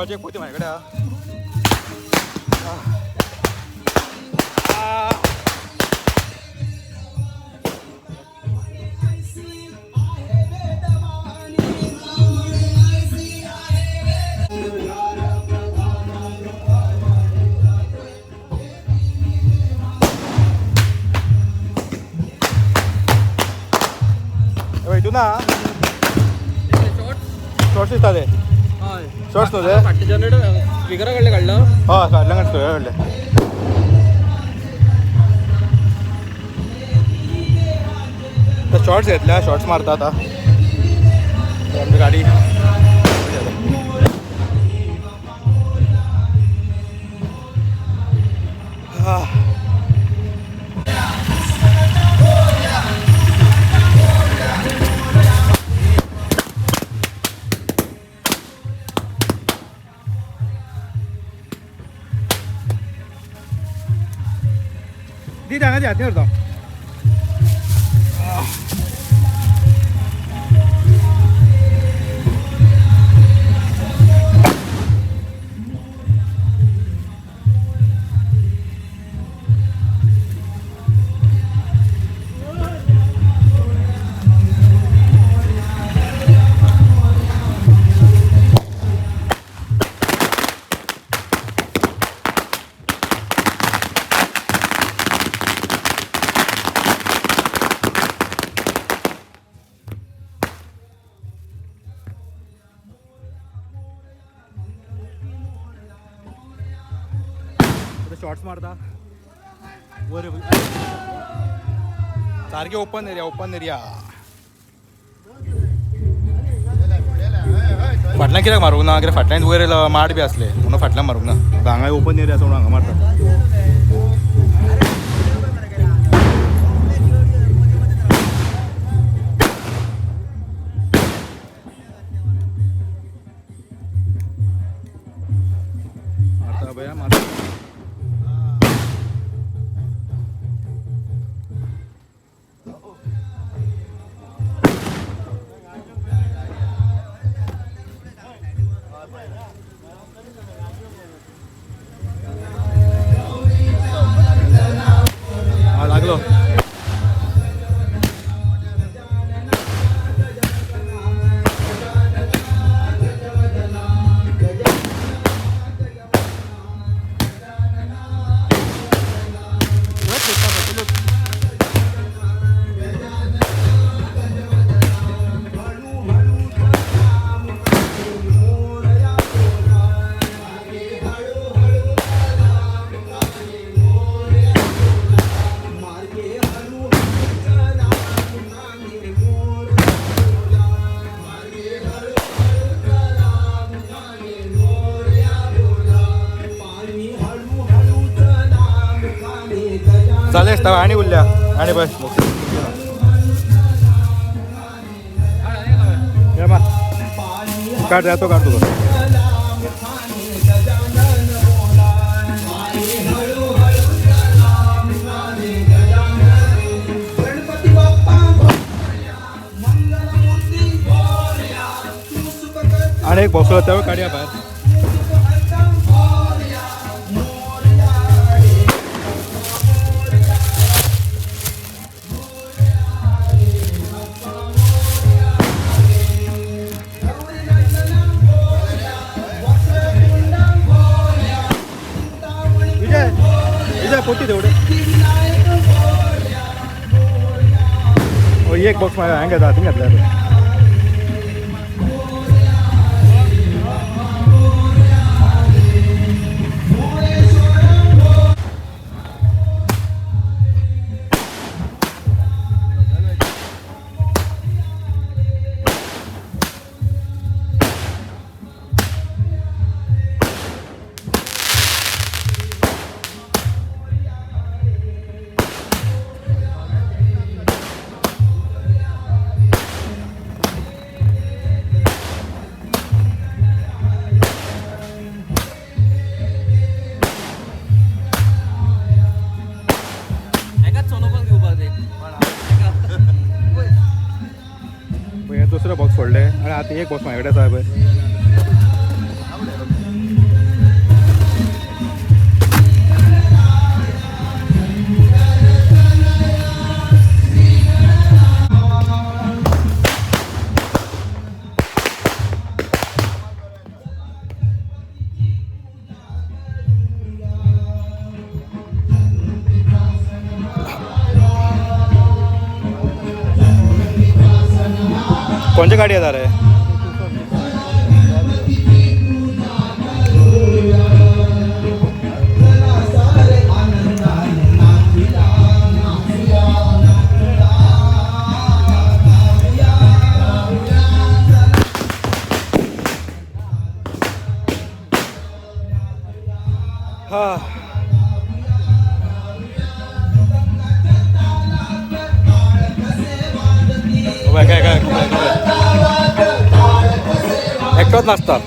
तांदूळाची एक पोती माझ्या कडेन आहा. हितून ना शॉर्ट्स दिसता ते. शॉर्ट्स न्हू ते. फाटले जनरेटर स्पिकरा कडले काडलं. हय, फाटल्यान काडले, काडले. शॉर्ट्स घेतल्या, शॉर्ट्स मारता आता आमची गाडी. दी हांगा दी, हातीन व्हरता. शॉर्ट्स मारता वर, सारखे ओपन एरिया, ओपन एरिया. फाटल्यान कित्याक मारूंक ना? कित्याक फाटल्यान वयर माड बी आसले म्हणून फाटल्यान मारूंक ना. हांगा ओपन एरिया आसा म्हणून हांगा मारता. मारता भया मारता. हा, लागलो. चालेल, आणि उरल्या आणि बस. काढ, जातो, काढ तुका. आणि एक बॉक्स त्यावर काढूया बाहेर. विजय, विजय, पोती तेवढे. हो, एक बॉक्स माझ्या हांगा हातीन घातला. एकाच सोनोपाक दिवपाक ते. पळय, हे दुसरो बॉक्स फोडले आणि आता एक बॉक्स माझ्याकडे आसा पळय. कोणच्या गाडी येता रे? हा काय काय काय काय एकटोच नाचतात.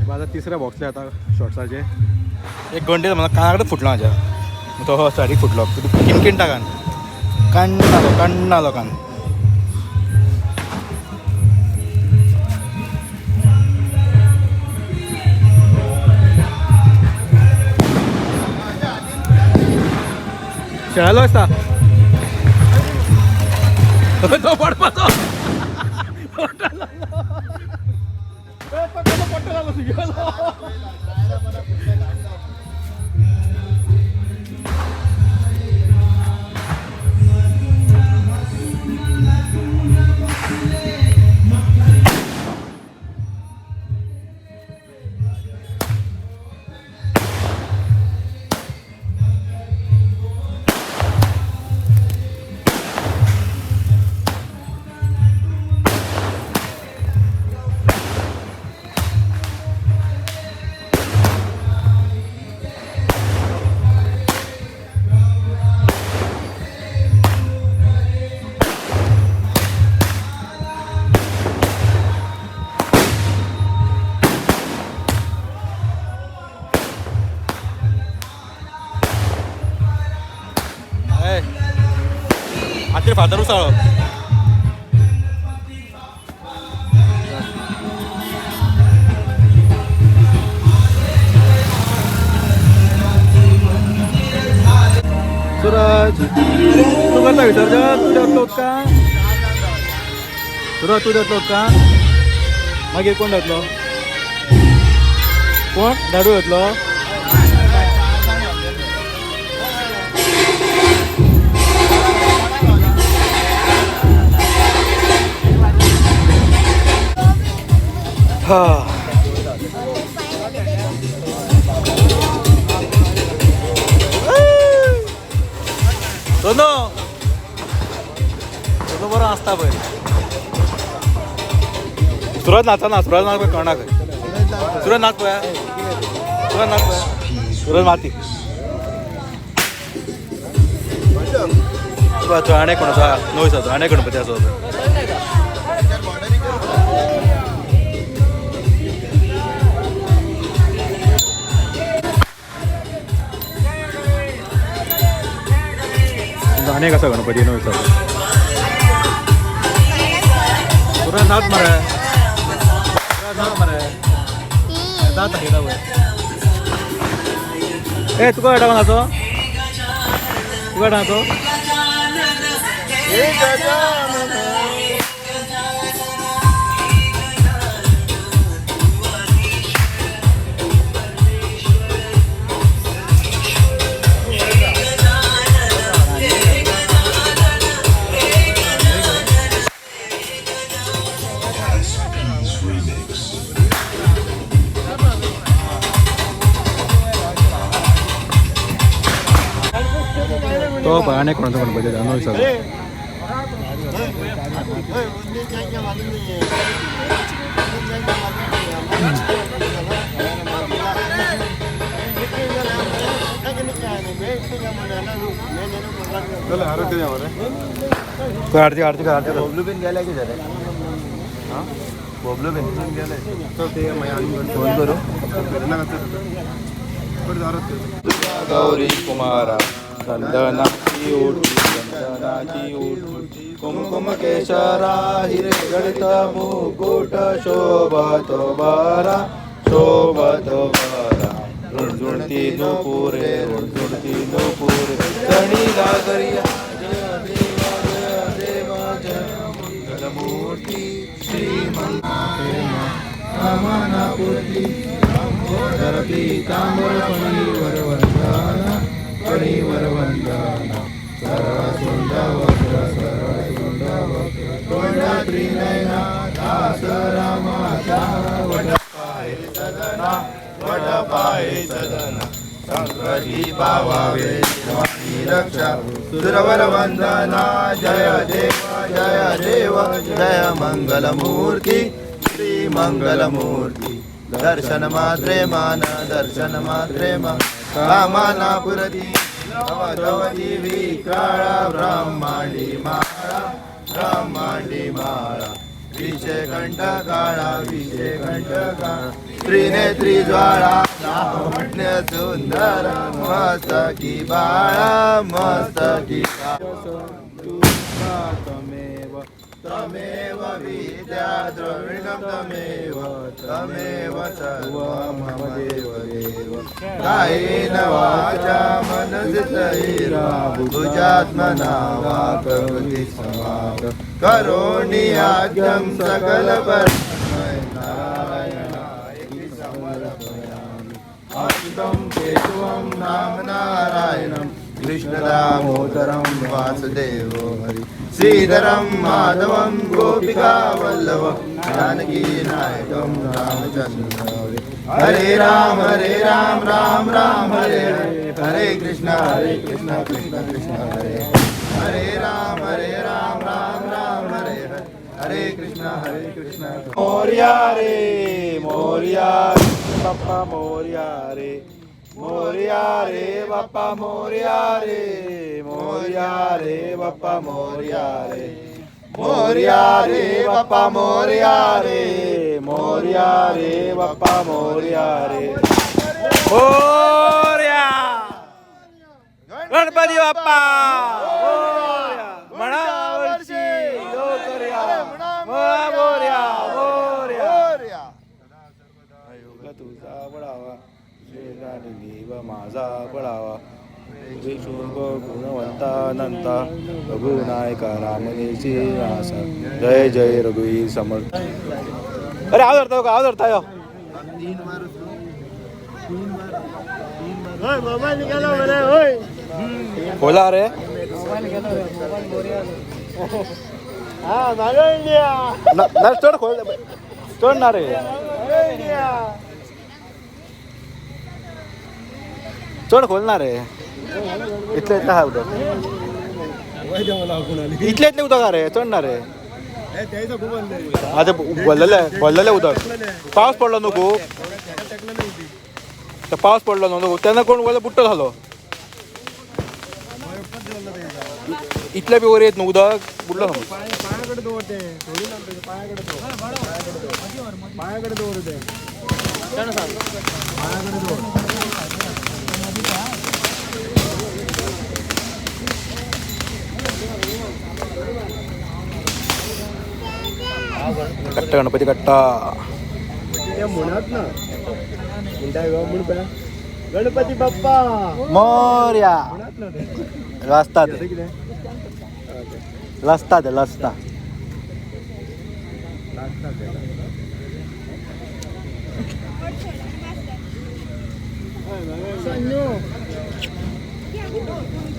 माझा तिसऱ्या बॉक्सले आता शॉर्ट्साचे एक घंटे मला कानाकडेच फुटलो माझ्या, तो साडी फुटलो किणकिणटा कान, कान आलो कान आलो कान. खेळायलो आसता तो पडपाचो पडटा. आखिर फातर उसळो. सूरज तू करता विसर्जन? तू देंवतलो उदकान? सूरज तू देंवतलो उदकान? मागीर कोण देंवतलो? कोण धाडू येतलो? हा दोनो दोनो बरो आसता पळय. सुरज नाचना, सुरज नाच पळय कोणाक. सुरज नाच पळय, सुरज नाच पळय, सुरज माती आणे कोण आसा नवय आसा आणे गणपती आसा. आनी आसा गणपती नवय आसा. सुरज नाच मरे, सुरज नाच मरे, दांत दाखयता पळय. ए तुका कळटा नाचो? तुका कळटा नाचो? तो पळय आनी कोणाचो गणपती न्हय सर. आरती आरती आरती बबलू बिन गेले की जाले? बबलू बिन गेले फोन करू. गौरी कुमारा चंदनाची ओटी, चंदनाची ओटी, कुमकुम केशरा हिरे गणित मुकुट शोभत बारा, शोभत बारा, रुणझुणती नुपुरे, रुणझुणती नुपुरे, चणी गागरिया जय देवा जय देवा जय मंगलमूर्ती श्रीमंत नमन कामनापूर्ती लंबोदर पीतांबर फणीवर वंदन फणीवर वंदन सरळ सुंद वक्र सरळ सुंद वक्र तोंड त्रिनयना दास रामाचा वटपाये सदना वटपाये सदना संकटी पावावे स्वामी रक्षा सुरवर वंदना जय देव जय देव जय मंगलमूर्ती श्री मंगलमूर्ती दर्शन मात्रे मान दर्शन मात्रे मान कामना पुरती नवधवती विकाळा ब्रह्मांडी माळा ब्रह्मांडी माळा विषय कंठ काळा विषय कंठ काळा त्रिनेत्री ज्वाळा लावण्य सुंदर मस्तकी बाळा मस्तकी तमेव तमेव विद्या द्रविणं तमेव तमेव सर्वं मम देव देव कायेन वाचा मनसितैरा भुजात्मना वा करोति समाग करोणि आद्यं सकलपरस्मै नारायणाय समर्पयामि. अच्युतं केशवं नाम नारायणं कृष्णदामोदरं वासुदेवो हरि श्रीधरं माधवं गोपिकावल्लभं जानकीनायकं रामचन्द्र हरे राम राम राम हरे हरे हरे कृष्ण कृष्ण कृष्ण हरे हरे राम राम राम हरे हरे हरे कृष्ण कृष्ण. मोरया रे मोरया बाप्पा मोरया रे मोरया रे बाप्पा मोरया रे मोरया रे बाप्पा मोरया रे मोरया रे बाप्पा मोरया रे मोरया रे बाप्पा मोरया रे मोरया गणपती बाप्पा मोरया म्हणा वर्षी लोकर्या मोरया मोरया योग तुझा पडावा देव माझा पडावा तुझे शुभ गुणवंता अनंता रघुनायका रामनेची आसा जय जय रघुवीर समर्थ. अरे आव धरता का आव धरता यो बोला रे ना चड खोल चड ना रे चड खोल ना रे इतले इतले हा उदक इतले इतले उदक रे चड ना रे. आता भरलेले भरलेले उदक पावस पडलो न्हू खूब तर पावस पडलो न्हू तेन्ना कोण वयलो बुट्टो जालो इतले बी वयर येत न्हू उदक बुडलो समज. कट्टा गणपती कट्टा म्हणत ना म्हणटा म्हण गणपती बाप्पा मोरया रस्ता कितें लसता ते लसता.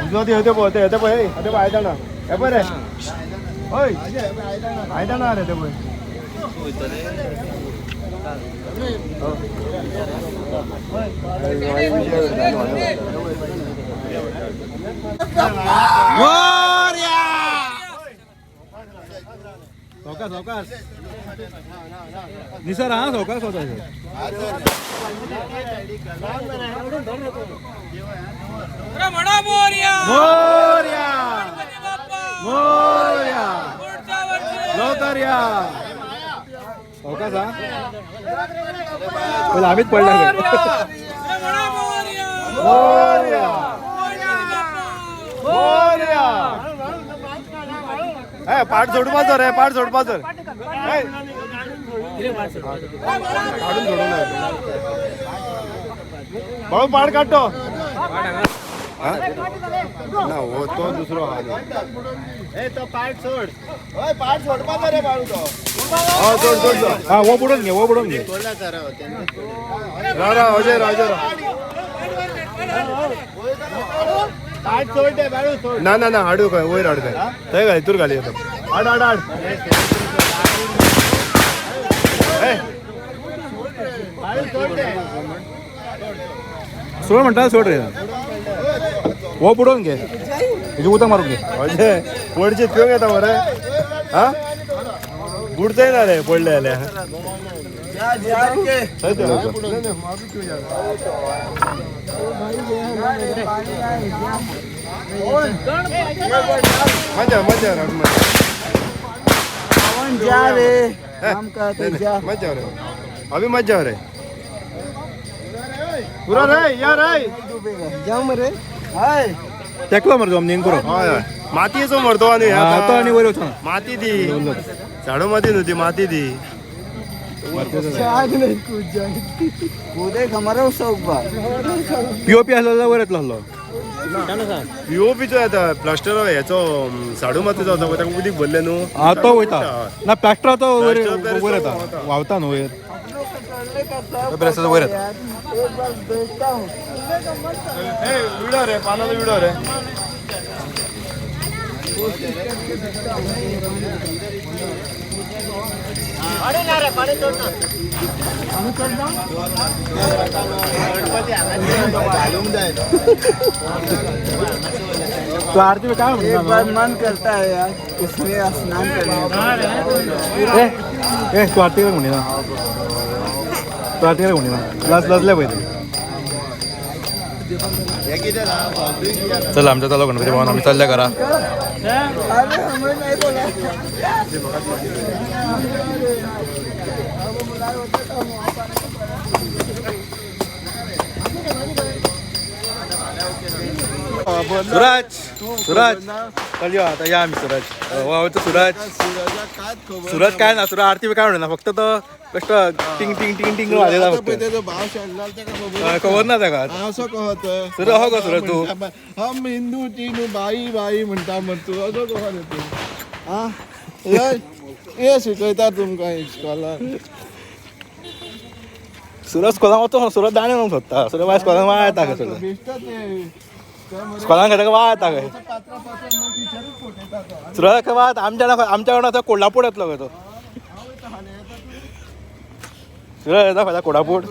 उजो ते पळय ते पळय ते पळय आयदणां हे पळय रे हय आयदणां रे ते पळय. मोरया सावकाश सावकाश निसर हा सावकाश वता. मोरया मोरया मोरया लवकर या सावकाश हा पहिले आम्हीच पडला. मोरया मोरया पाट सोडपाचो रे पाट सोडपाचो काडून सोडूंक जाय भाऊ पाट काडटो. ना हो तो दुसरो आहा. तो पार्ट सोड. हय पार्ट सोडपाचो रे बाळू तो. हय सोड सोड सोड. हा हो बुडोवन घे, हो बुडोवन घे. राव राव अजय राव अजय राव. ना ना ना हाडू खंय वयर हाडू खंय थंय घाल हितूर घाली येतो. हाड हाड हाड. सोड म्हणटा सोड रे. हो बुडोवन घे, हेजे उदक मारून घे. अजय पडचे पिवंक येता मरे. हा बुडचंय ना रे पडले जाल्यार. मजा मजा जा रे काम करते जा. मजा रे अभी मजा रे पुरा रे यार रे. जाऊ रे. हाय तेकलो मरे जमनीन पुरो. हय हय मातयेचो मरतो आनी हा, तो आनी वयर वचना. माती ती झाडू माती न्हू ती माती ती. आज नहीं कूद जाए कूदे हमारा शौक बा. पीओपी आसलो जाल्यार वयर येतलो आसलो. पीओपीचो येता प्लास्टर हेचो झाडू मातीचो आसा पळय ताका उदीक भरलें न्हू. हा तो वयता ना प्लास्टर तो वयर प्लास्टर वयर येता व्हांवता. व्हांवता न्हू वयर. करने का शौक प्रेसाचो वयर येता. यार एक बार देखता हूँ. विडो रे पानाचो विडो रे. तू आरती काय एक म्हणटा? बार मन करता है यार इसमें स्नान करने का. ए ए तू आरती कित्याक म्हणिना? तू आरती कित्याक म्हणिना? लज लजले पळय ती. चल आमच्या चाललो गणपती भवन. आमी चल्ले घरा. अरे हमें नहीं बोला. सुराज सुराज चल यो आता या आमी. सुराज हो तो सुराज. सुराज काय ना सुराज आरती बी काय म्हणना, फक्त तो बेश्टो टिंग टिंग टिंग टिंग वाजयता फक्त. भाव शेणला ताका खबर. हय, खबर ना ताका. असो कहो तो. सुराज हो गो सुराज तूं. हम हिंदू चीनू बाई बाई म्हणटा मरे तूं असो कहो रे तूं. आं हे शिकयता तुमकां इस्कॉलान. सुरज स्कॉलान वचो, सुरज दाणे लावंक सोदता. सुरज बाय स्कॉलान वाळ येता खंय. सुरज बेश्टोच स्कॉलान खंय ताका वाळ येता खंय. पात्रां पात्रां टिचरूच फटयता तो. सुरज खंय वाळ आमच्या आमच्या वांगडा तो कोल्हापूर येतलो खंय तो. सुरज येता खंय कोल्हापूर.